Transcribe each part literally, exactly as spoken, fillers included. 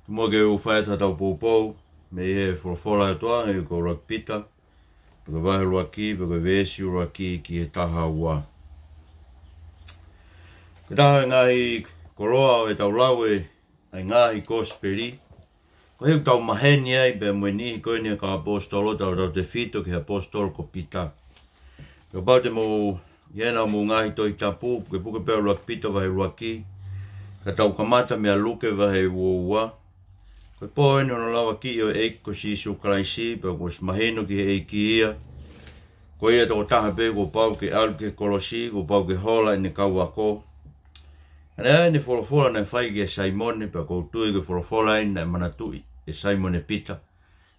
Tuku muʻa ke u fai atu haʻatau poupou mei he folofola ʻa e ʻOtua, ʻi he ʻuluaki Pita, pea ko e vahe ʻuluaki, pea ko e veesi ʻuluaki ki he taha ua. Ko e taha e ngaahi koloa ʻo ʻetau lau ʻa e ngaahi kosipeli, ko e ʻuhi ʻoku tau maheni ai pea mo e niʻihi ko eni ʻa e kau ʻaposetolo, tautautefito ki he ʻaposetolo ko Pita. Kapau te mou ʻi hena ʻi hoʻomou ngaahi Tohi Tapu, pukepuke pē ʻa e ʻuluaki Pita vahe ʻuluaki, ka tau kamata mei a Luke vahe uaua. Ko e pō eni hono lavakiʻi ʻo e ʻEiki ko Sīsū Kalaisi, pea kuo ʻosi mahino ki he ʻEiki ia, ko ia tokotaha pē kuo pau ke ʻalu ki he kolosi, kuo pau ke hola ʻene kau ako. Naʻe ʻi ai ʻene folofola naʻe fai kia Saimone, pea ʻoku ou tui ko e folofola eni naʻe manatuʻi ʻe Saimone Pita,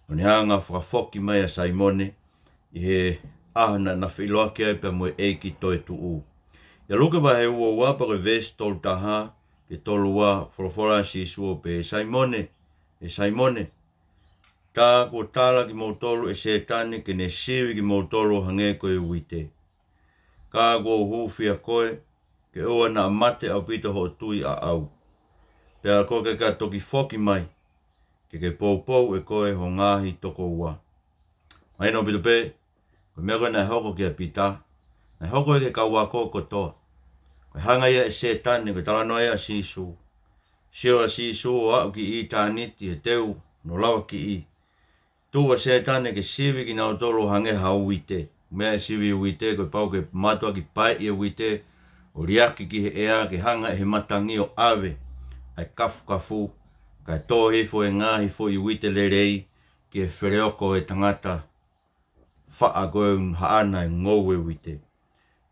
ʻo ne hanga ʻo fakafoki mai ʻa Saimone ʻi he ʻaho naʻa na feʻiloaki ai pea mo e ʻEiki toetuʻu. ʻIa Luke vahe uaua, pea ko e veesi tolu taha ki he tolu ua, folofola ʻa Sīsū ʻo pehē, Saimone, ʻe Saimone, tā kuo tala kimoutolu ʻe Sētane ke ne sivi kimoutolu ʻo hangē ko e uite. Ka kuo u hūfia koe, ke ʻoua naʻa mate ʻaupito hoʻo tui ʻaʻau, pea ʻoua ke ka toki foki mai, ke ke poupou ʻe koe ho ngaahi tokoua. Mahino ʻaupito pē, ko e meʻa ko ē naʻe hoko kia Pita, naʻe hoko ia ki he kau ako kotoa. Ko e hanga ia ʻe Sētane, ko e talanoa ia ʻa Sīsū. Sio ʻa Sīsū ʻo aʻu ki ʻitāniti he teu hono lavakiʻi. Tuʻu ʻa Sētane ke sivi kinautolu ʻo hangē ha uite. Meʻa ʻa e sivi uite, kuo pau ke mātuʻaki paeʻi e uite, ʻo liʻaki ki he ʻea ke hanga ʻe he matangi ʻo ʻave ʻa e kafukafu, kae tō hifo e ngaahi foʻi uite lelei ki he feleoko ʻo e tangata faʻa ko ē ʻoku haʻana e ngoue uite.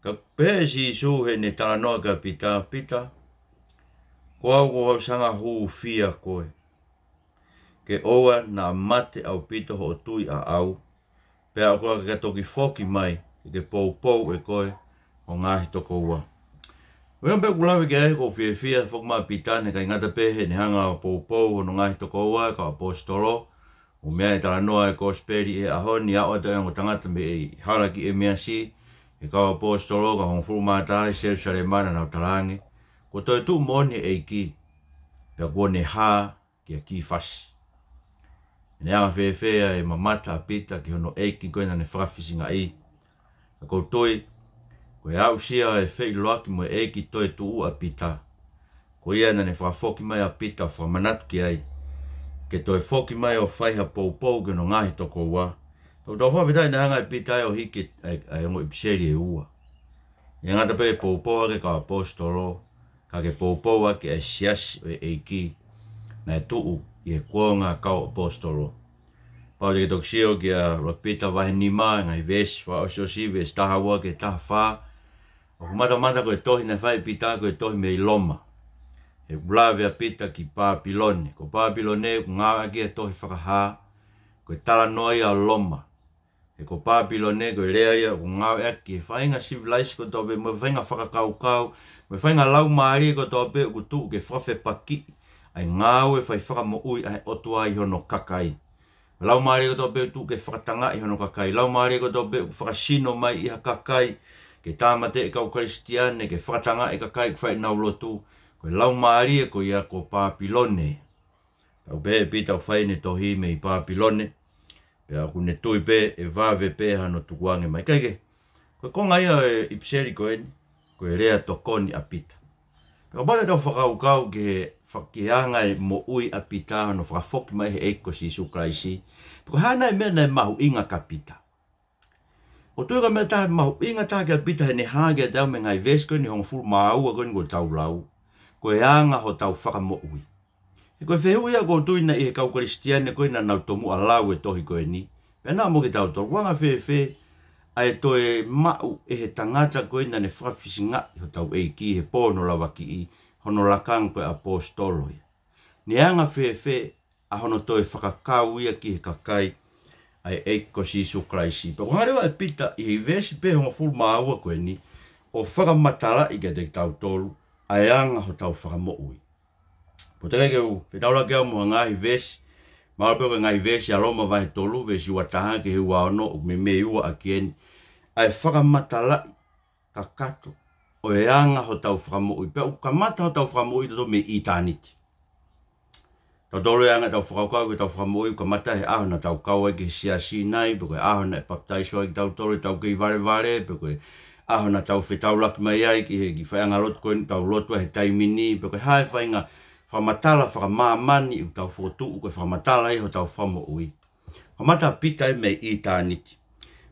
Ka pehē ʻe Sīsū heʻene talanoa kia Pita, Pita, ko au kuo u hanga ʻo hūfia koe, ke ʻoua naʻa mate ʻaupito hoʻo tui ʻaʻau, pea ʻoua ke ka toki foki mai, ke ke poupou ʻe koe ho ngaahi tokoua. Ko ia pē ʻoku ou lave ki ai, ʻoku ou fiefia foki mo Pita, naʻe ʻikai ngata pē heʻene hanga ʻo poupou hono ngaahi tokoua, kau ʻaposetolo, ʻoku meʻa e talanoa e kosipeli he ʻaho ni, aʻu atu e ongo tangata mei he hala ki ʻEmeasi, he kau ʻaposetolo, kau hongofulu mā taha ʻi Selusalema naʻa nau talaange, kuo toetuʻu moʻoni e ʻEiki, pea kuo ne hā kia Kīfasi. Naʻe anga fēfē ʻa e mamata ʻa Pita ki hono ʻEiki ko ē naʻa ne fakafisingaʻi? Ka ʻoku ou tui, ko e aʻusia e feʻiloaki mo e ʻEiki toetuʻu ʻa Pita, ko ia naʻa ne fakafoki mai ʻa Pita ʻo fakamanatu ki ai ke toe foki mai ʻo fai ha poupou ki hono ngaahi tokoua. Tau tau fakafetaʻi naʻe hanga ʻe Pita ʻo hiki ʻa e, ʻa e ongo ʻipiseli ʻe ua. ʻIkai ngata pē ʻi he poupou ʻaki e kau ʻaposetolo, ka ke poupou ʻaki ʻa e siasi ʻo e ʻEiki naʻe tuʻu ʻi he kuonga kau ʻaposetolo. Pau te ke toki sio kia ʻuluaki Pita vahe nima, ngaahi veesi fakaʻosiʻosi, veesi taha ua ki he taha fā. ʻOku matamata ko e tohi naʻe fai ʻe Pita ko e tohi mei Loma. He ʻoku lave ʻa Pita ki Pāpilone. Ko Pāpilone ʻoku ngāueʻaki ʻa e tohi Fakahā, ko e talanoa ia ʻo Loma. He ko Pāpilone ko e lea ia ʻoku ngāueʻaki ki he faʻahinga sivilaise kotoa pē, mo e faʻahinga fakakaukau, mo e faʻahinga laumālie kotoa pē ʻoku tuʻu ke fakafepakiʻi ʻa e ngāue fai fakamoʻui ʻa e ʻOtua ʻi hono kakai. Mo e laumālie kotoa pē ʻoku tuʻu ke fakatangaʻi hono kakai. Laumālie kotoa pē ʻoku fakasino mai ʻi ha kakai ke tāmateʻi e kau Kalisitiane, ke fakatangaʻi e kakai ʻoku fai ʻenau lotu. Ko e laumālie ko ia ko Pāpilone. Pea ʻoku pehē ʻe Pita ʻoku fai ʻene tohi mei Pāpilone, pea ʻoku ne tui pē ʻe vave pē hano tukuange mai. Kae kehe, ko e konga ia ʻo e ʻipiseli ko eni, ko e lea tokoni ʻa Pita. Pea kapau te tau fakakaukau ki he fa-, ki he anga e moʻui ʻa Pita, hono fakafoki mai he ʻEiki ko Sīsū Kalaisi, pe ko e hā nai e meʻa naʻe mahuʻinga kia Pita? ʻOku ou tui ko e meʻa taha mahuʻinga taha kia Pita heʻene hā kiate au mei he ngaahi veesi ko eni hongofulu mā ua ko eni kuo tau lau, ko e anga hotau fakamoʻui. He ko e fehuʻi ia ʻoku ou tui naʻe ʻi he kau Kalisitiane ko ē naʻa nau tomuʻa lau e tohi ko eni, pea naʻa mo kitautolu, ʻoku anga fēfē ʻa e toe maʻu ʻe he tangata ko ē naʻa ne fakafisingaʻi hotau ʻEiki he pō hono lavakiʻi, hono lakanga ko e ʻaposetolo ia? Ne anga fēfē ʻa hono toe fakakau ia ki he kakai ʻa e ʻEiki ko Sīsū Kalaisi? Pea ʻoku hanga leva ʻe Pita ʻi he veesi pē hongofulu mā ua ko eni ʻo fakamatalaʻi kiate kitautolu ʻa e anga hotau fakamoʻui. Pea ʻoku ou teke ke u fetaulaki au mo e ngaahi veesi, mahalo pē ko e ngaahi veesi ʻa Loma vahe tolu, veesi ua taha ki he ua ono, ʻoku meimei ua ʻaki eni ʻa e fakamatalaʻi kakato ʻo e anga hotau fakamoʻui. Pea ʻoku kamata hotau fakamoʻui tautolu mei ʻitāniti. Tautolu e anga ʻetau fakakaukau ki heʻetau fakamoʻui, kamata he ʻaho naʻa tau kau ai ki he siasi nai, pe ko e ʻaho naʻe papitaiso ai kitautolu ʻetau kei valevale, pe ko e ʻaho naʻa tau fetaulaki mai ai ki he kiʻi faiʻanga lotu ko eni ʻoku tau lotua he taimi ni, pe ko e hā e faʻahinga fakamatala fakamāmani ʻoku tau fokotuʻu ko e fakamatala ia hotau fakamoʻui. Kamata Pita ia mei ʻitāniti.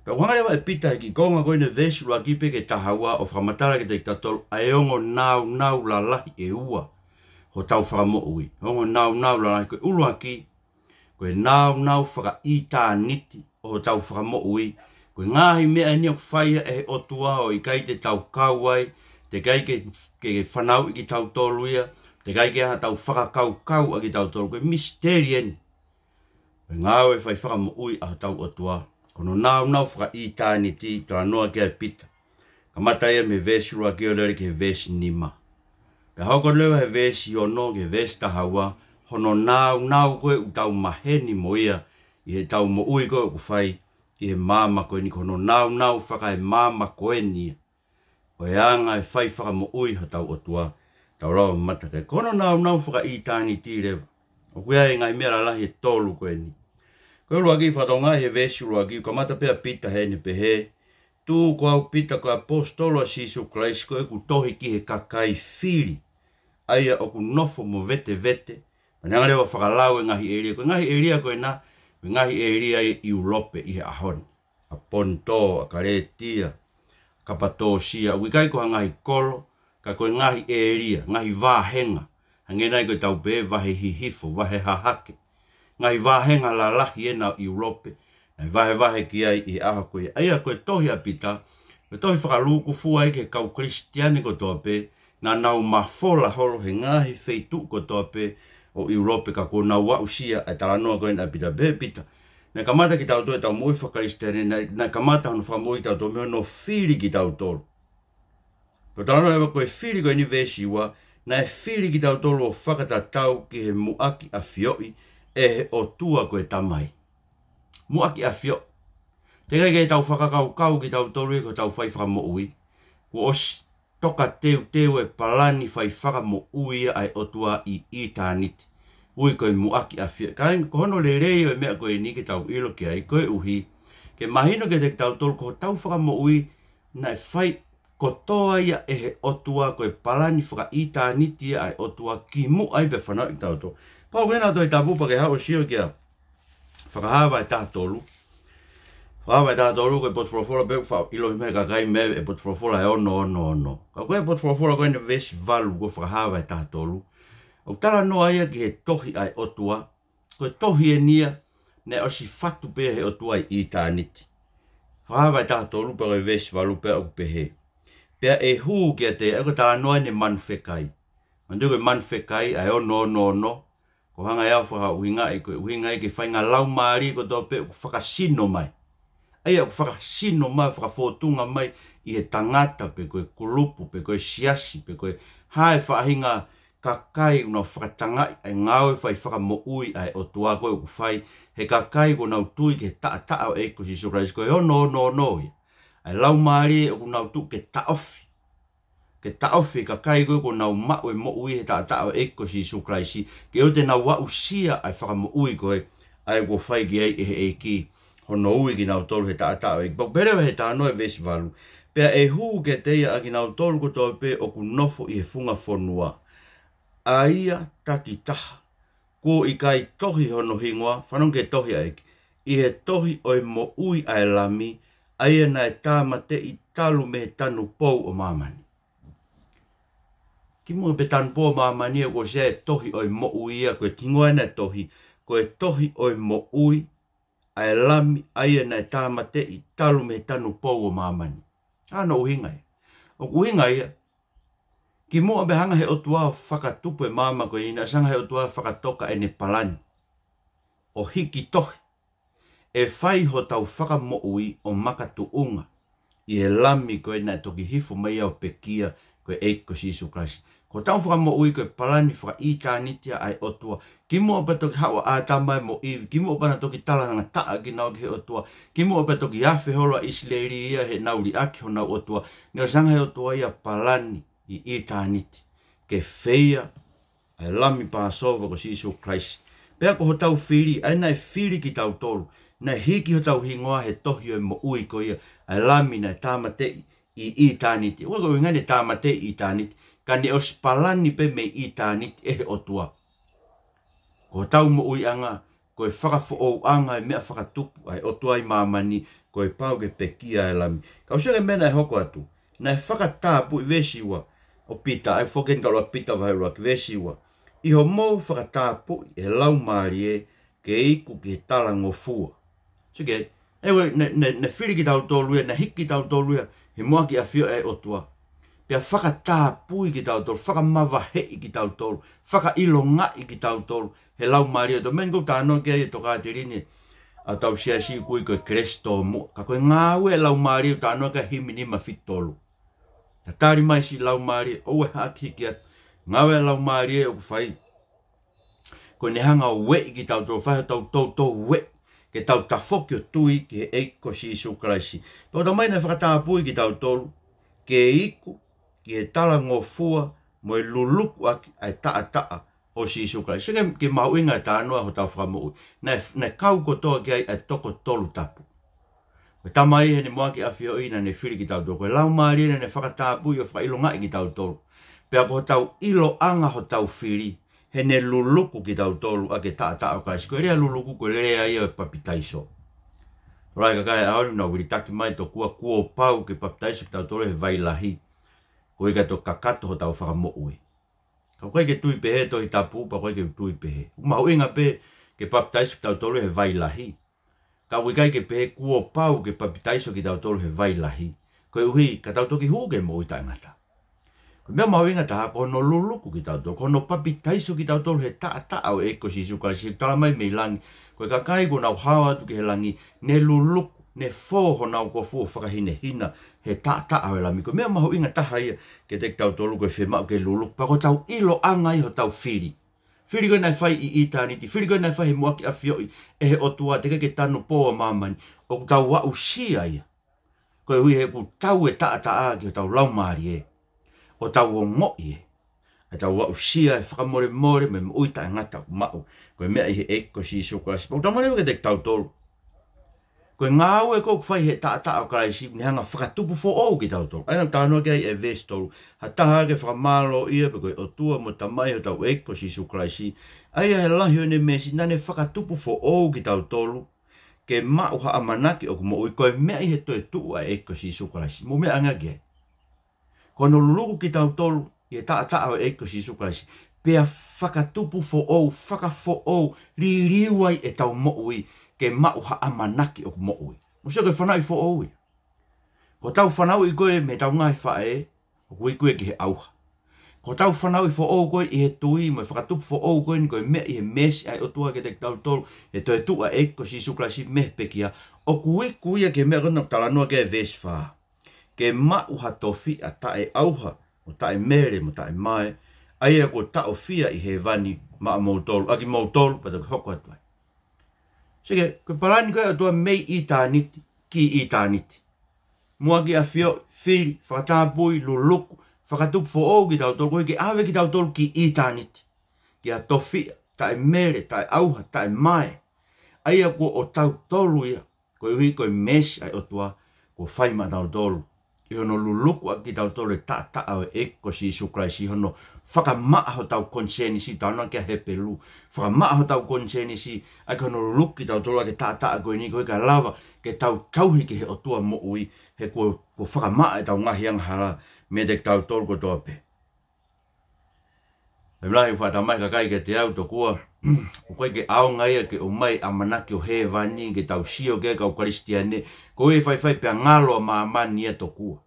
Pea ʻoku hanga leva ʻe Pita he kiʻi konga ko eni veesi ʻuluaki pē ki he taha ua ʻo fakamatala kiate kitautolu ʻa e ongo nāunau lalahi ʻe ua hotau fakamoʻui. Ongo nāunau lalahi, ko e ʻuluaki, ko e nāunau fakaʻitāniti ʻo hotau fakamoʻui. Ko e ngaahi meʻa eni ʻoku fai ʻe he ʻOtua ʻo ʻikai te tau kau ai, teʻeki ai ke, ke fanauʻi kitautolu ia, teʻeki ai ke ʻi ai haʻatau fakakaukau ʻa kitautolu. Ko e misiteli eni ʻo e ngāue fai fakamoʻui ʻa hotau ʻOtua. Ko hono nāunau fakaʻitāniti ʻoku talanoa ki ai ʻa Pita. Kamata ia mei he veesi ʻuluaki ʻo lele ki he veesi nima. Pea hoko leva he veesi ono ki he veesi taha ua, hono nāunau ko ē ʻoku tau maheni mo ia ʻi heʻetau moʻui ko ē ʻoku fai ʻi he māmani ko eni, ko hono nāunau fakaemāmani ko eni ia ʻo e anga e fai fakamoʻui hotau ʻOtua. Tau lau ʻo mamata ki ai. Ko hono nāunau fakaʻitāniti leva, ʻoku ʻi ai e ngaahi meʻa lalahi ʻe tolu ko eni. Ko e ʻuluaki, fakatokangaʻi he veesi ʻuluaki, kamata pē ʻa Pita heʻene pehē: Tuku au Pita ko e ʻaposetolo ʻa Sīsū Kalaisi, ko ʻeku tohi ki he kakai fili, ʻa ia ʻoku nofo mo vetevete. Pea ne hanga leva ʻo fakalau e ngaahi ʻēlia. Ko e ngaahi ʻēlia ko ena, ko e ngaahi ʻēlia ʻi ʻIulope ʻi he ʻaho ni, ʻa Ponitō, ʻa Kalētia, Kapatōsia, ʻoku ʻikai ko ha ngaahi kolo, ka ko e ngaahi ʻēlia, ngaahi vāhenga. Hangē nai ko ʻetau pehē vahe Hihifo, vahe Hahake. Ngaahi vāhenga lalahi ena ʻo ʻIulope naʻe vahevahe ki ai ʻi he ʻaho ko ia. ʻA ia ko e tohi ʻa Pita, ko e tohi fakalūkufua ia ki he kau Kalisitiane kotoa pē naʻa nau mafola holo he ngaahi feituʻu kotoa pē ʻo ʻIulope, ka kuo nau aʻusia ʻa e talanoa ko eni ʻa Pita. Pehē ʻe Pita, naʻe kamata kitautolu ʻetau moʻui faka-Kalisitiane, naʻe, naʻe kamata hono fakamoʻui kitautolu mei hono fili kitautolu. Ko e talanoa leva ko e fili ko eni, veesi ua, naʻe fili kitautolu ʻo fakatatau ki he muʻaki ʻafioʻi ʻe he ʻOtua ko e Tamai. Muʻaki ʻafioʻi. Teʻeki ai ke tau fakakaukau kitautolu ia ko ʻetau fai fakamoʻui. Kuo ʻosi tokateuteu e palani fai fakamoʻui ia ʻa e ʻOtua ʻi ʻitāniti. Ui ko e muʻaki ʻafioʻi. Ka ko hono lelei ʻo e meʻa ko eni ke tau ʻilo ki ai, koeʻuhi ke mahino kiate kitautolu ko hotau fakamoʻui naʻe fai kotoa ia ʻe he ʻOtua, ko e palani fakaʻitāniti ia ʻa e ʻOtua kimuʻa ai pea fanauʻi kitautolu. Pau ke na Tohi Tapu pea ke haʻu ʻo sio ki he Fakahā vahe taha tolu. Fakahā vahe taha tolu, ko e potu folofola pē ʻoku faʻa ʻiloʻi mai ʻe he kakai mei he potu folofola ʻe ono ono ono. Ka ko e potu folofola ko eni veesi valu ʻo Fakahā vahe taha tolu, ʻoku talanoa ia ki he tohi ʻa e ʻOtua. Ko e tohi eni ia naʻe ʻosi fatu pē ʻe he ʻOtua ʻi ʻitāniti. Fakahā vahe taha tolu pea ko e veesi valu pea ʻoku pehē: Pea ʻe hū kiate ia, ʻa ia ko e talanoa eni manu fekai. Manatuʻi ko e manu fekai ʻa e ono ono ono, ko e hanga ʻe au ʻo fakaʻuhingaʻi, ko e ʻuhinga ia ki he faʻahinga laumālie kotoa pē ʻoku fakasino mai. ʻA ia ʻoku fakasino mai, fakafōtunga mai ʻi he tangata pe ko e kulupu pe ko e siasi pe ko e hā e faʻahinga kakai ʻoku nau fakatangaʻi ʻa e ngāue fai fakamoʻui ʻa e ʻOtua ko ē ʻoku fai ʻe he kakai kuo nau tui ki he taʻataʻa ʻo e ʻEiki ko Sīsū Kalaisi. Ko e ono ono ono ia ʻa e laumālie ʻoku nau tuʻu ke taʻofi, ke taʻofi e kakai ko ē kuo nau maʻu e moʻui he taʻataʻa ʻo e ʻEiki ko Sīsū Kalaisi, ke ʻoua te nau aʻusia ʻa e fakamoʻui ko ē ʻa ia kuo fai ki ai ʻe he ʻEiki hono ui kinautolu he taʻataʻa ʻo e ʻEiki. Pea ʻoku pehē leva he talanoa ʻi he veesi valu: Pea ʻe hū kiate ia ʻa kinautolu kotoa pē ʻoku nofo ʻi he funga fonua, ʻa ia takitaha kuo ʻikai tohi hono hingoa, fanongo ki he tohi ʻa e ʻEiki, ʻi he tohi ʻo e moʻui ʻa e Lami, ʻa ia naʻe tāmateʻi talu mei he tanupou ʻo māmani. Kimuʻa pea tanupou ʻo māmani ia, kuo ʻosi ʻi ai e tohi ʻo e moʻui ia, ko e hingoa ena e tohi, ko e tohi ʻo e moʻui ʻa e Lami, ʻa ia naʻe tāmateʻi talu mei he tanupou ʻo māmani. ʻA hono ʻuhinga ia, ʻoku ʻuhinga ia, kimuʻa pea hanga ʻe he ʻOtua ʻo fakatupu e māmani ko eni, naʻe ʻosi hanga ʻe he ʻOtua ʻo fakatoka ʻene palani ʻo hiki tohi ʻe fai hotau fakamoʻui ʻo makatuʻunga ʻi he Lami ko ē naʻe toki hifo mai ia ʻo pekia, ko e ʻEiki ko Sīsū Kalaisi. Ko hotau fakamoʻui ko e palani fakaʻitāniti ia ʻa e ʻOtua. Kimuʻa pea toki haʻu ʻa ʻĀtama mo ʻIvi, kimuʻa pea na toki talangataʻa kinaua ki he ʻOtua, kimuʻa pea toki afe holo ʻa ʻIsileli ia heʻenau liʻaki honau ʻOtua, naʻe ʻosi hanga ʻe he ʻOtua ia ʻo palani ʻi ʻitāniti ke feia ʻa e Lami Pāsova ko Sīsū Kalaisi, Pea ko hotau fili, ʻa ia naʻe fili kitautolu, naʻe hiki hotau hingoa he tohi ʻo e moʻui ko ia ʻa e Lami naʻe tāmateʻi ʻi ʻitāniti. ʻOku ʻikai ko e ʻuhinga naʻe tāmateʻi ʻi ʻitāniti, ka ne ʻosi palani pē mei ʻitāniti ʻe he ʻOtua. Ko hotau moʻuiʻanga, ko e fakafoʻouʻanga ʻo e meʻa fakatupu ʻa e ʻOtua ʻi māmani, ko e pau ke pekia ʻa e Lami. Ka ʻoku sio ki he meʻa naʻe hoko atu. Naʻe fakatapui, veesi ua ʻo Pita, ʻa ia foki eni ka ʻuluaki Pita vahe ʻuluaki, veesi ua. ʻI hoʻomou fakatapui ʻe he Laumālie ke iku ki he talangofua. Sio ki ai, ʻa ia naʻe, naʻe, naʻe fili kitautolu ia, naʻe hiki kitautolu ia he muʻaki ʻafioʻi ʻa e ʻOtua. Pea fakatapui kitautolu, fakamavaheʻi kitautolu, fakaʻilongaʻi kitautolu he Laumālie. Ko e meʻa eni ʻoku ou talanoa ki ai ʻi he tokāteline ʻa hotau siasi ʻoku ui ko e Kelesi Tōmuʻa. Ka ko e ngāue ʻa e Laumālie ʻoku talanoa ki ai e himi nima fitu tolu. Tatali mai siʻi Laumālie, ʻoua ʻe haʻaki hiki atu. Ngāue ʻa e Laumālie ʻoku fai, ko ʻene hanga ʻo ueʻi kitautolu, fai hotau toutou ueʻi, ke tau tafoki ʻo tui ki he ʻEiki ko Sīsū Kalaisi. Pea ʻoku talamai naʻe fakatapui kitautolu ke iku ki he talangofua mo e luluku ʻaki ʻa e taʻataʻa ʻo Sīsū Kalaisi. Sio ki he, ki he mahuʻinga e talanoa hotau fakamoʻui. Naʻe, naʻe kau kotoa ki ai ʻa e toko tolu tapu. Ko e Tamai heʻene muʻaki ʻafioʻi naʻa ne fili kitautolu. Ko e Laumālie naʻa ne fakatapui ʻo fakaʻilongaʻi kitautolu. Pea ko hotau ʻiloʻanga hotau fili, heʻene luluku kitautolu ʻaki e taʻataʻa ʻo Kalaisi. Ko e lea luluku ko e lea ia ʻo e papitaiso. Lahi e kakai ʻaho ni ʻoku nau vilitaki mai tokua kuo pau ke papitaiso kitautolu he vai lahi, koeʻuhi ka toki kakato hotau fakamoʻui. Ka ʻoku ʻikai ke tui pehē e Tohi Tapu, pea ʻoku ʻikai ke u tui pehē. ʻOku mahuʻinga pē ke papitaiso kitautolu he vai lahi. Ka ʻoku ʻikai ke pehē kuo pau ke papitaiso kitautolu he vai lahi, koeʻuhi ka tau toki hū ki he moʻui taʻengata. Ko e meʻa mahuʻinga taha, ko hono luluku kitautolu, ko hono papitaiso kitautolu he taʻataʻa ʻo e ʻEiki ko Sīsū Kalaisi, talamai mei langi. Ko e kakai kuo nau hao atu ki he langi, ne luluku, ne fō honau kofu ʻo fakahinehina he taʻataʻa ʻo e Lami. Ko e meʻa mahuʻinga taha ia kiate kitautolu ko e fiemaʻu ke luluku. Pea ko hotau ʻiloʻanga ia hotau fili. Fili ko ē naʻe fai ʻi ʻitāniti, fili ko ē naʻe fai he muʻaki ʻafioʻi ʻe he ʻOtua teʻeki ke tanupou ʻa māmani, ʻoku tau aʻusia ia. Koeʻuhi he ʻoku tau e taʻataʻa ki hotau laumālie, ʻo tau ongoʻi ē, ʻa ʻetau aʻusia e fakamolemole mo e moʻui taʻengata ʻoku maʻu, ko e meʻa ʻi he ʻEiki ko Sīsū Kalaisi. Pea ʻoku talamai kiate kitautolu, ko e ngāue ko ē ʻoku fai he taʻataʻa ʻo Kalaisi, ne hanga ʻo fakatupu foʻou kitautolu. ʻA ia naʻa ku talanoa ki ai ʻi he veesi tolu. Ha taha ke fakamālōʻia pē ko e ʻOtua mo e Tamai hotau ʻEiki ko Sīsū Kalaisi. ʻA ia he lahi ʻo ʻene meesi naʻa ne fakatupu foʻou kitautolu ke maʻu ha ʻamanaki ʻoku moʻui, ko e meʻa ʻi he toetuʻu ʻa e ʻEiki ko Sīsū Kalaisi. Mou meʻa ange ki ai. Ko hono luluku kitautolu ʻi he taʻataʻa ʻo e ʻEiki ko Sīsū Kalaisi, pea fakatupu foʻou, fakafoʻou, liliu ai ʻetau moʻui ke maʻu ha ʻamanaki ʻoku moʻui. Mou sio ko e fanauʻi foʻou ia. Ko hotau fanauʻi ko ē mei heʻetau ngaahi faʻē, ʻoku iku ia ki he ʻauha. Ko hotau fanauʻi foʻou ko ē ʻi he tui mo e fakatupu foʻou ko eni ko e meʻa ʻi he meesi ʻa e ʻOtua kiate kitautolu, he toetuʻu ʻa e ʻEiki ko Sīsū Kalaisi mei he pekia, ʻoku iku ia ki he meʻa ko ē naʻa ku talanoa ki ai he veesi fā. Ke maʻu ha tofiʻa taʻeʻauha, mo taʻemele, mo taʻemae, ʻa ia kuo taʻofia ʻi hēvani maʻamoutolu, ʻa kimoutolu, pea toki hoko atu ai. Sio ki he, ko e palani ko ē ʻa e ʻOtua mei ʻitāniti ki ʻitāniti. Muʻaki ʻafioʻi, fili, fakatapui, luluku, fakatupu foʻou kitautolu, koeʻuhi ke ʻave kitautolu ki ʻitāniti. Ki ha tofiʻa taʻemele, taʻeʻauha, taʻemae, ʻa ia kuo ʻotautolu ia, koeʻuhi ko e meesi ʻa e ʻOtua kuo fai maʻatautolu, ʻi hono luluku ʻaki kitautolu e taʻataʻa ʻo e ʻEiki ko Sīsū Kalaisi, hono fakamaʻa hotau konisēnisi, talanoa ki ai e Hepelū, fakamaʻa hotau konisēnisi ʻaki hono luluku kitautolu ʻaki e taʻataʻa ko eni, koeʻuhi kae lava ke tau tauhi ki he ʻOtua moʻui, he kuo, kuo fakamaʻa ʻetau ngaahi angahala meiate kitautolu kotoa pē. Lahi e faʻa talamai ʻe he kakai kiate au tokua, ʻoku ʻikai ke ʻaonga ia ke ʻomai ʻamanaki ʻo hēvani ke tau sio ki ai kau Kalisitiane, koeʻuhi ʻe faifai pea ngalo ʻa māmani ia tokua.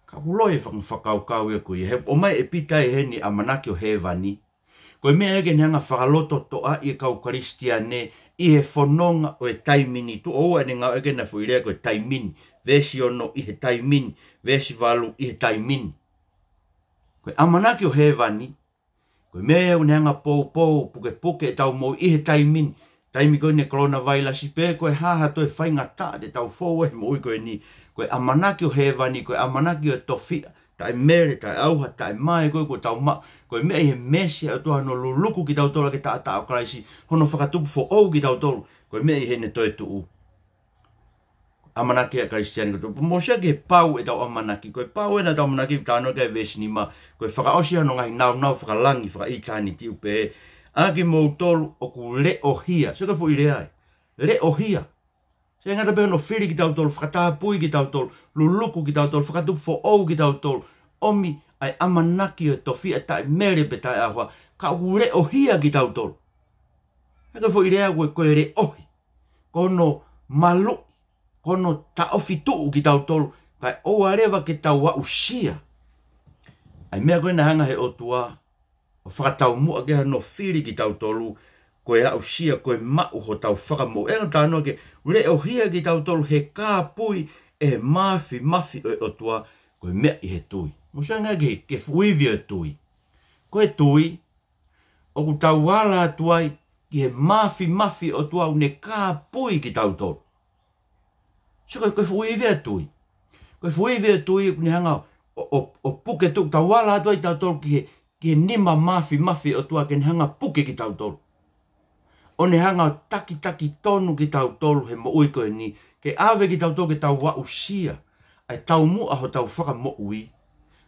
Ka ʻoku loi e faka-, fakakaukau ia ko ia, he ʻomai ʻe Pita ʻi heni ʻamanaki ʻo hēvani. Ko e meʻa ia ke ne hanga ʻo fakalototoʻaʻi e kau Kalisitiane ʻi he fononga ʻo e taimi ni, tuʻo ua ʻene ngāueʻaki ʻena foʻi lea ko e taimi ni, veesi ono ʻi he taimi ni, veesi valu ʻi he taimi ni. Ko e ʻamanaki ʻo hēvani, ko e meʻa ia ʻoku ne hanga ʻo poupou, pukepuke ʻetau moʻui ʻi he taimi ni, taimi ko eni e coronavirus pē, ko e hā ha toe faingataʻa te tau fou ai he moʻui ko eni, ko e ʻamanaki ʻo hēvani, ko e ʻamanaki ʻo e tofiʻa taʻemele, taʻeʻauha, taʻemaʻa ko ē kuo tau maʻu. Ko e meʻa ʻi he meesi ʻa e ʻOtua hono luluku kitautolu ʻaki e taʻataʻa ʻo Kalaisi, hono fakatupu foʻou kitautolu. Ko e meʻa ʻi heʻene toetuʻu. ʻAmanaki ʻa e Kalisitiane kotoa. Mou sio ki he pau ʻetau ʻamanaki. Ko e pau ʻena ʻetau ʻamanaki ʻoku talanoa ki ai e veesi nima. Ko e fakaʻosi hono ngaahi naunau fakalangi, fakaʻitāniti ʻoku pehē: ʻA kimoutolu ʻoku leʻohia. Sio ki he foʻi lea ē. Leʻohia. ʻIkai ngata pē hono fili kitautolu, fakatapui kitautolu, luluku kitautolu, fakatupu foʻou kitautolu. ʻOmi ʻa e ʻamanaki ʻo e tofiʻa taʻemele pe taʻeʻauha, ka ʻoku leʻohia kitautolu. He ko e foʻi lea ko ē, ko e leʻohi, ko hono maluʻi, ko hono taʻofituʻu kitautolu, kae ʻoua leva ke tau aʻusia ʻa e meʻa ko ē naʻe hanga ʻe he ʻOtua ʻo fakataumuʻa ki ai hono fili kitautolu, ko e aʻusia, ko e maʻu hotau fakamoʻui. ʻE talanoa ki ai, leʻohia kitautolu he kāpui ʻe he māfimafi ʻo e ʻOtua, ko e meʻa ʻi he tui. Mou sio ange ki he, ki he fuʻu ivi ʻo e tui. Ko e tui, ʻoku tau ala atu ai ki he māfimafi ʻo e ʻOtua ʻoku ne kāpui kitautolu. Sio ko e, ko e fuʻu ivi ʻo e tui. Ko e fuʻu ivi ʻo e tui ʻoku ne hanga ʻo, ʻo, ʻo puke, ʻoku tau ala atu ai tautolu ki he, ki he nima māfimafi ʻo e ʻOtua ke ne hanga ʻo puke kitautolu, ʻo ne hanga ʻo takitaki tonu kitautolu he moʻui ko eni, ke ʻave kitautolu ke tau aʻusia ʻa e taumuʻa hotau fakamoʻui,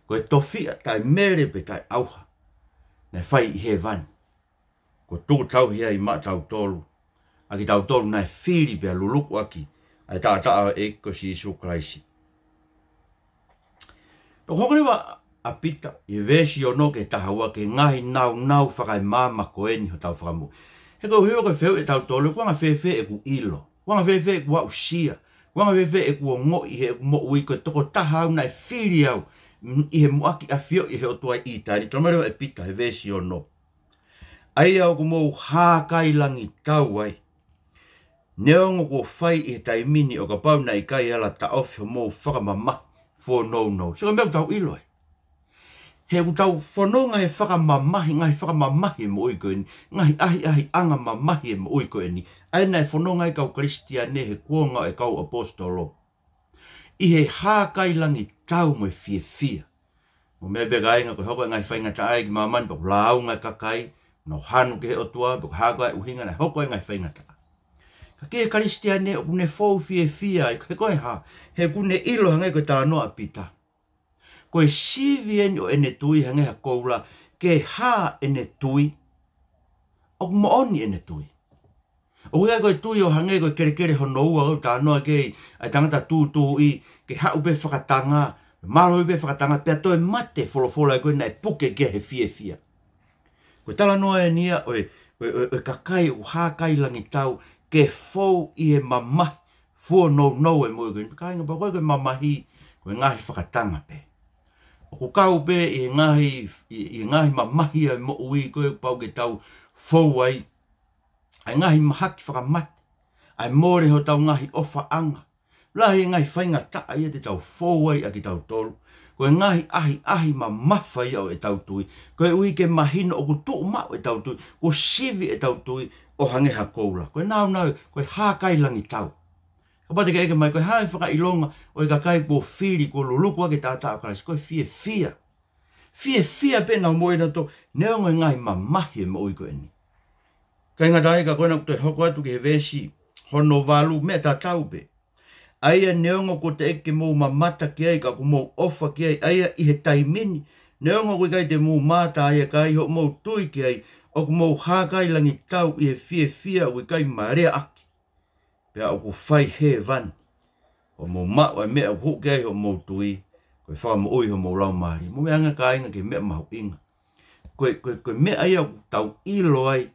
ko e tofiʻa taʻemele pe taʻeʻauha naʻe fai ʻi hēvani, kuo tuku tauhi ai maʻatautolu ʻa kitautolu naʻe fili pea luluku ʻaki ʻa e taʻataʻa ʻo e ʻEiki ko Sīsū Kalaisi. Pea hoko leva ʻa Pita ʻi he veesi ono ki he taha ua ki he ngaahi naunau fakaemāmani ko eni hotau fakamoʻui. He ko e ʻuhinga ko e fehuʻi ʻatautolu, ʻoku anga fēfē ʻeku ʻilo? ʻOku anga fēfē ʻeku aʻusia? ʻOku anga fēfē ʻeku ongoʻi heʻeku moʻui ko e tokotaha au naʻe fili au, mm, ʻi he muʻaki ʻafioʻi ʻe he ʻOtua ʻi ʻĪteni? Talamai leva ʻe Pita he veesi ono: ʻA ia ʻoku mou hākailangitau ai, neongo kuo fai ʻi he taimi ni, ʻo kapau naʻe ʻikai ala taʻofi homou fakamamahi fuonounou. Sio ki he meʻa ʻoku tau ʻilo ai. He ʻoku tau fononga he fakamamahi, ngaahi fakamamahi ʻo e moʻui ko eni, ngaahi ʻahiʻahiʻanga mamahi ʻo e moʻui ko eni, ʻa ia naʻe fononga ai e kau Kalisitiane he kuonga ʻo e kau ʻaposetolo, ʻi he hākailangitau mo e fiefia. Mou meʻa pē kāinga, ko e hoko e ngaahi faingataʻa ki māmani, pea ʻoku lāunga e kakai, nau hanu ki he ʻOtua, pea ʻoku hā ko ā e ʻuhinga naʻe hoko ai e ngaahi faingataʻa. Ka ki he Kalisitiane ʻoku ne fou fiefia ai, he ko e hā? He ʻoku ne ʻilo, hangē ko e talanoa ʻa Pita, ko e sivi eni ʻo ʻene tui hangē ha koula, ke hā ʻene tui, ʻoku moʻoni ʻene tui. ʻOku ʻikai ko e tui ʻo hangē ko e kelekele hono ua ʻoku talanoa ki ai ʻa e tangata tūtuuʻi, ke haʻu pē fakatanga, mālohi pē fakatanga, pea toe mate, folofola ko ē naʻe puke ki ai he fiefia. Ko e talanoa eni ia ʻo e, ʻo e, ʻo e, ʻo e kakai ʻoku hākailangitau ke fou ʻi he mamahi fuonounou ʻo e moʻui ko eni. Kāinga, pea ko e, ko e mamahi, ko e ngaahi fakatanga pē. ʻOku kau pē ʻi he ngaahi, ʻi, ʻi he ngaahi mamahi ʻo e moʻui ko ē ʻoku pau ke tau fou ai, ʻa e ngaahi mahaki fakamate, ʻa e mole hotau ngaahi ʻofaʻanga. Lahi e ngaahi faingataʻa ia te tau fou ai ʻa kitautolu. Ko e ngaahi ʻahiʻahi mamafa ia ʻo ʻetau tui, koeʻuhi ke mahino ʻoku tuʻu maʻu ʻetau tui, kuo sivi ʻetau tui ʻo hangē ha koula. Ko e naunau, ko e hākailangitau. Kapau te ke ʻeke mai, ko e hā e fakaʻilonga ʻo e kakai kuo fili, kuo luluku ʻaki e taʻataʻa ʻo Kalaisi? Ko e fiefia. Fiefia pē ʻenau moʻui ʻanautolu, neongo e ngaahi mamahi ʻo e moʻui ko eni. ʻIkai ngata ai, ka ko ena ʻoku toe hoko atu ki he veesi hono valu, meʻa tatau pē. ʻA ia neongo kuo teʻeki ke mou mamata ki ai, ka ʻoku mou ʻofa ki ai, ʻa ia ʻi he taimi ni, neongo ʻoku ʻikai te mou mātā ai, ka ʻi hoʻomou tui ki ai, ʻoku mou hākailangitau ʻi he fiefia ʻoku ʻikai maleaʻaki, pea ʻoku fai hēvani. ʻO mou maʻu ʻa e meʻa ʻoku hū ki ai hoʻomou tui, ko e fakamoʻui homou laumālie. Mou meʻa ange kāinga ki he meʻa mahuʻinga. Ko e, ko e, ko e meʻa ia ʻoku tau ʻilo ai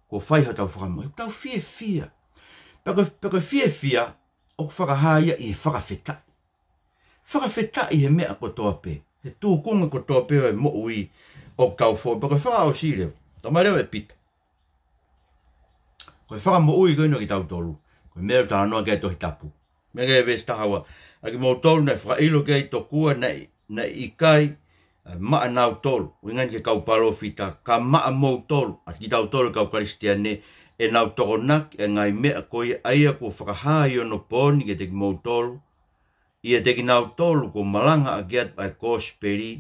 kuo fai hotau fakamoʻui, ʻoku tau fiefia. Pea ko e, pea ko e fiefia, ʻoku fakahā ia ʻi he fakafetaʻi. Fakafetaʻi he meʻa kotoa pē, he tūkunga kotoa pē ʻo e moʻui ʻoku tau fou. Pea ko e fakaʻosi leva, talamai leva ʻe Pita, ko e fakamoʻui ko eni ʻo kitautolu, ko e meʻa ʻoku talanoa ki ai e Tohi Tapu. Meʻa ki he veesi taha ua: ʻA kimoutolu naʻe fakaʻilo ki ai tokua naʻe, naʻe ʻikai, ʻa, maʻanautolu, ʻuhinga eni ki he kau palōfita, ka maʻamoutolu, ʻa kitautolu kau Kalisitiane, ʻenau tokonaki ʻa e ngaahi meʻa ko ia, ʻa ia kuo fakahā ʻi onopooni kiate kimoutolu, ʻiate kinautolu kuo malangaʻaki atu ʻa e kosipeli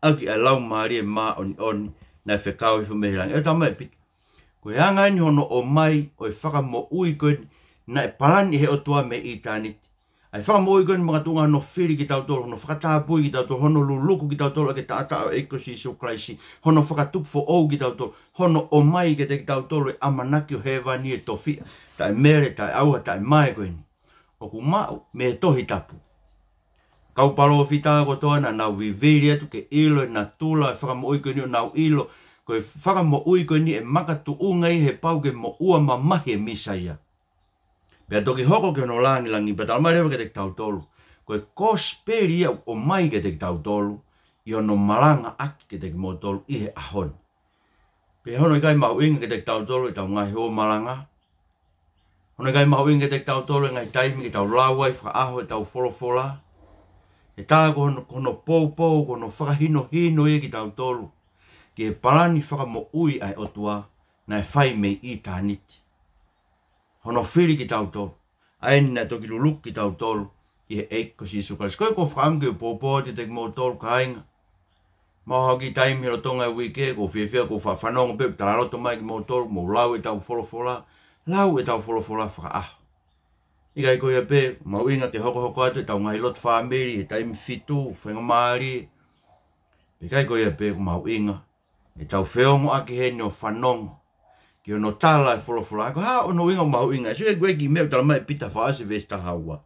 ʻaki ʻa e Laumālie Māʻoniʻoni naʻe fekau hifo mei he langi. ʻE tama e piki. Ko e anga eni hono ʻomai ʻo e fakamoʻui ko eni naʻe palani ʻe he ʻOtua mei ʻitāniti. ʻA e fakamoʻui ko eni makatuʻunga hono fili kitautolu, hono fakatapui kitautolu, hono luluku kitautolu ʻaki e taʻataʻa ʻo e ʻEiki ko Sīsū Kalaisi, hono fakatupu foʻou kitautolu, hono ʻomai kiate kitautolu e ʻamanaki ʻo hēvani, e tofiʻa taʻemele, taʻeʻauha, taʻemaʻa ko eni. ʻOku maʻu mei he Tohi Tapu. Kau palōfita kotoa naʻa nau vivili atu ke ʻilo e natula e fakamoʻui ko eni, ʻo nau ʻilo ko e fakamoʻui ko eni ʻe makatuʻunga ʻi he pau ke moʻua mamahi e Mīsaia. Pea toki hoko ki hono langilangi, pea talamai leva kiate kitautolu ko e kosipeli ia ʻoku ʻomai kiate kitautolu ʻi hono malangaʻaki kiate kimoutolu ʻi he ʻaho ni. Pea hono ʻikai mahuʻinga kiate kitautolu ʻetau ngaahi hō malanga. Hono ʻikai mahuʻinga kiate kitautolu e ngaahi taimi ke tau lau ai fakaʻaho ʻetau folofola. ʻE tā ko hono, ko hono poupou, ko hono fakahinohino ia kitautolu ki he palani fakamoʻui ʻa e ʻOtua naʻe fai mei ʻitāniti. Hono fili kitautolu, ʻa eni naʻe toki luluku kitautolu ʻi he ʻEiki ko Sīsū Kalaisi. Ko e ko e fakaʻamu ke u poupou atu kiate kimoutolu kāinga. Maʻu ha kiʻi taimi he lolotonga e uike, ʻoku ou fiefia ʻoku ou faʻa fanongo pē ʻoku talaloto mai kimoutolu, mou lau ʻetau folofola, lau ʻetau folofola fakaʻaho. ʻIkai ko ia pē, mahuʻinga ke hokohoko atu ʻetau ngaahi lotu fāmili he taimi fitu, faingamālie. Pea ʻikai ko ia pē, ʻoku mahuʻinga ʻetau feongoʻaki heni ʻo fanongo ki hono tala e folofola. Ko e hā hono ʻuhinga ʻoku mahuʻinga? Sio ki he kiʻi meʻa ʻoku talamai ʻe Pita fakaʻosi veesi taha ua.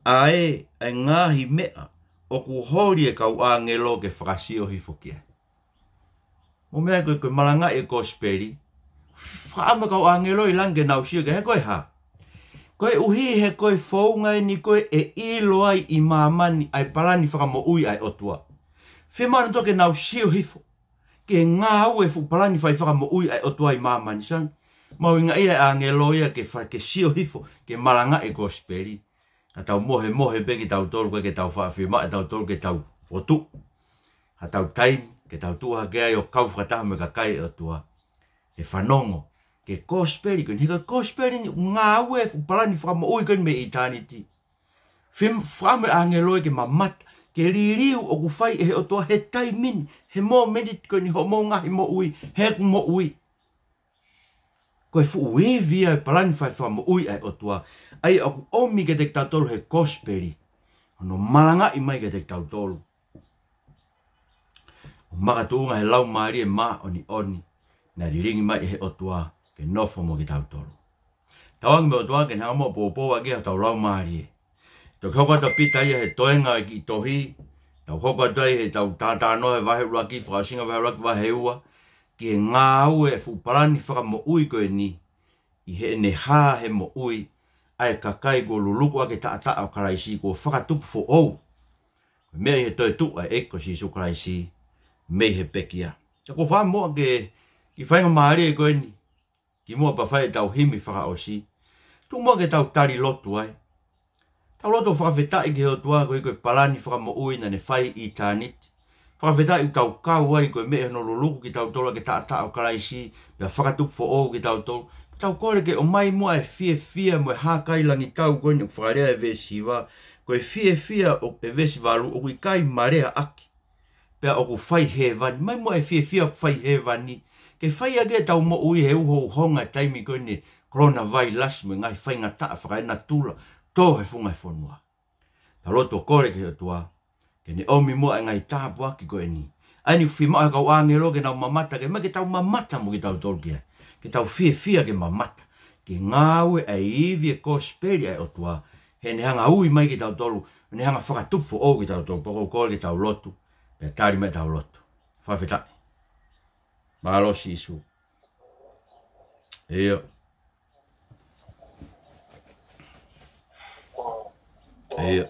ʻA e, ʻa e ngaahi meʻa ʻoku holi e kau ʻāngelo ke fakasio hifo ki ai. Mou meaʻi ko e, ko e malangaʻi e kosipeli, fakaʻamu e kau ʻāngelo ʻi langi ke nau sio ki ai, he ko e hā? Koeʻuhi he ko e founga eni ko ē ʻe ʻilo ai ʻi māmani ʻa e palani fakamoʻui ʻa e ʻOtua. Fiemaʻu nautolu ke nau sio hifo ki he ngāue e fuʻu palani fai fakamoʻui ʻa e ʻOtua ʻi māmani. Sai, mahuʻinga ia e ʻāngelo ia ke fa-, ke sio hifo, ke malangaʻi e kosipeli. Ka tau mohemohe pē kitautolu, ʻikai ke tau faʻa fiemaʻu ʻe tautolu ke tau fokotuʻu haʻatau taimi ke tau tuʻu hake ai ʻo kau fakataha mo e kakai ʻo e ʻOtua he fanongo ki he kosipeli ko eni. He ko e kosipeli ni ʻoku ngāue e fuʻu palani fakamoʻui ko eni mei ʻitāniti. Fim-, fakaʻamu e ʻāngelo ia ke mamata ki he liliu ʻoku fai ʻe he ʻOtua he taimi ni, he momeniti ko eni hoʻomou ngaahi moʻui, heʻeku moʻui. Ko e fuʻu ivi ia e palani fai fakamoʻui ʻa e ʻOtua, ʻa ia ʻoku ʻomi kiate kitautolu he kosipeli, hono malangaʻi mai kiate kitautolu ʻo makatuʻunga he Laumālie Māʻoniʻoni naʻe lilingi mai ʻe he ʻOtua ke nofo mo kitautolu. Tauange mo e ʻOtua ke ne hanga muʻa ʻo poupou ʻaki hotau laumālie. Toki hoko atu ʻa Pita ia he toenga e kiʻi tohi, tau hoko atu ai heʻetau talanoa he vahe ʻuluaki, fakaʻosinga vahe ʻuluaki, vahe ua, ki he ngāue e fuʻu palani fakamoʻui ko eni, ʻi heʻene hā he moʻui ʻa e kakai kuo luluku ʻaki e taʻataʻa ʻo Kalaisi, kuo fakatupu foʻou. Ko e meʻa ʻi he toetuʻu ʻa e ʻEiki ko Sīsū Kalaisi mei he pekia. Ka ʻoku ou fakaʻamu muʻa ke, kiʻi faingamālie ko eni, kimuʻa pea fai ʻetau himi fakaʻosi, tuku muʻa ke tau tali lotu ai. Tau lotu ʻo fakafetaʻi ki he ʻOtua koeʻuhi ko e palani fakamoʻui naʻa ne fai ʻi ʻitāniti. Fakafetaʻi ʻoku tau kau ai ko e meʻa hono luluku kitautolu ʻaki e taʻataʻa ʻo Kalaisi, pea fakatupu foʻou kitautolu. Tau kole ke ʻomai muʻa e fiefia mo e hākailangitau ko eni ʻoku fakalea he veesi hiva, ko e fiefia ʻo e veesi valu ʻoku ʻikai maleaʻaki, pea ʻoku fai hēvani. Mai muʻa e fiefia ʻoku fai hēvani ke fai ʻaki ʻetau moʻui he uhouhonga e taimi ko eni e kolona vailasi mo e ngaahi faingataʻa fakaenatula tō he funga e fonua. Tau lotu ʻo kole ki he ʻOtua ke ne ʻomi muʻa e ngaahi tāpuaki ko eni. ʻA eni ʻoku fiemaʻu he kau ʻāngelo ke nau mamata ki ai, mai ke tau mamata mo kitautolu ki ai, ke tau fiefia ke mamata ki he ngāue ʻa e ivi e kosipeli ʻa e ʻOtua, heʻene hanga ui mai kitautolu, heʻene hanga fakatupu foʻou kitautolu. Pea ʻoku ou kole ke tau lotu, pea tali mai ʻetau lotu. Fakafetaʻi. Mālō Sīsū. ʻIo. ʻIo.